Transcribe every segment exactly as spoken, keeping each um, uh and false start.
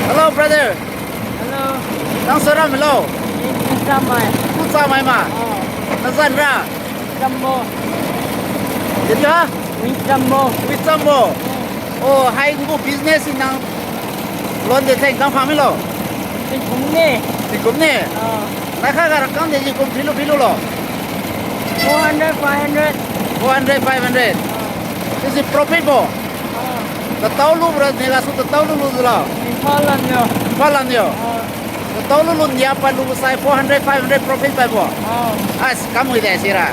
Hello, brother. Hello. Nang sara milo? Ni, ni chamai. Ku chamai ma? Oh. Nazan ra? Chambo. Jadi ha? Wi chambo. Wi chambo. Oh, hai ngu business in nang lon de theng kang phang milo? Tingkum ni. Tingkum ni? Oh. Nai kha ga rakang de ji kum thilu philu lo? Four hundred, five hundred. Four hundred, five hundred. This is profit bo? Oh. Tatao lu bra ne ga su tatao lu lu lo? Imphal lam yo. Imphal lam yo. Oh. Tatao lu lu nia pa lu sai four hundred, five hundred profit pai bo. Oh. As kam wi de sira.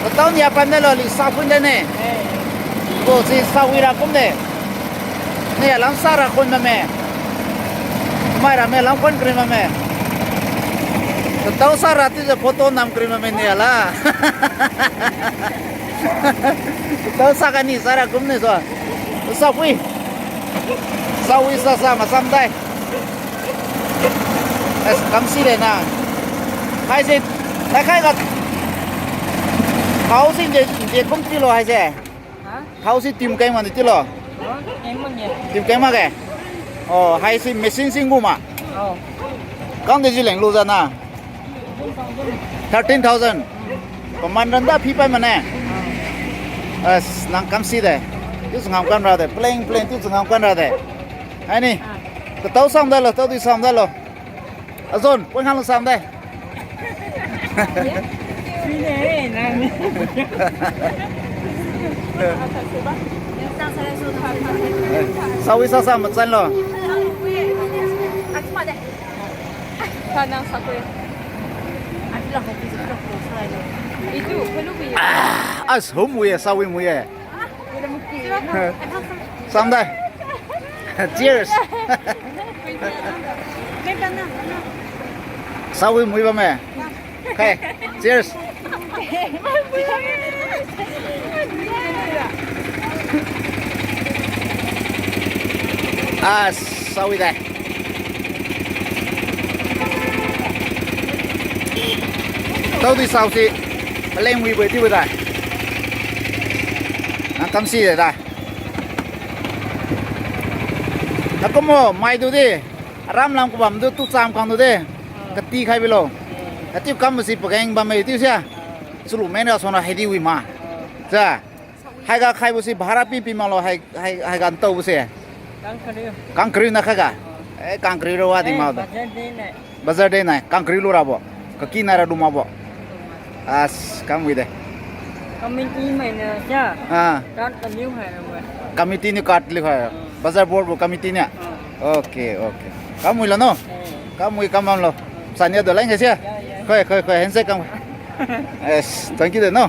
Tatao nia pa ne lo li sa pun de ne. Eh. Bo si sa wi ra kum de. Ne lam sa ra kun ma me. Mai ra me lam kun kri ma me. Tatao sa ra ti je photo nam kri ma me ne la. Tatao sa ka ni sa ra kum ne so. Sa pui. Sa wi sa sa ma sam dai. Es, kam si le na. Hai se, hai khai ga. Khao si de, de kum ti lo hai se. Ha? Khao si tim kai ma ni ti lo. Ha? Tim kai ma ge. Oh, hai si machine si ngu ma. Oh. Kang de ji leng lu ja na. Thirteen thousand. Paman randa phi pai ma ne. As, nang kam si de. Tu ngam kan ra de. Pleng, pleng, tu ngam kan ra de. Hai ni. Tatao sam da lo, tao di sam da lo. Azon, pon khang lo sam dai. Sawi sa sa machan lo. As hum wi e, sawi mui e. Sam dai. Cheers. Sawi mui bamme. Khai, cheers. Ah, sawi dai. Tao di sao si. Paleng wibo di bo dai. Nang kam si dai. Nakum mo, maidu di. Aram lam kabam du tu cham khang du de. Kati khai bilo. Atiu kam si pageng bamme tiu sia. Chulu men ga sona hai di wi ma. Sa. Haiga khaibo si bhara pi pi maklo hai, hai, haiga ntaobo se. Kangkariu. Kangkariu na khaga. Eh, kangkariu ra wadi ma da. Bazar de nai, kangkariu lu rabo. Kaki nai ra lu makbo. As, kam wi de. Committee mai na sia. Ah. Card kaliu hai ra bo. Committee niu card liu hai. Bazar board bo committee niu. Okay, okay. Kam wi lo no. Kam wi kam bam lo. Sania do lai ngai sia. Khoi, khoi, khoi, handshake kam. Yes, thank you de no.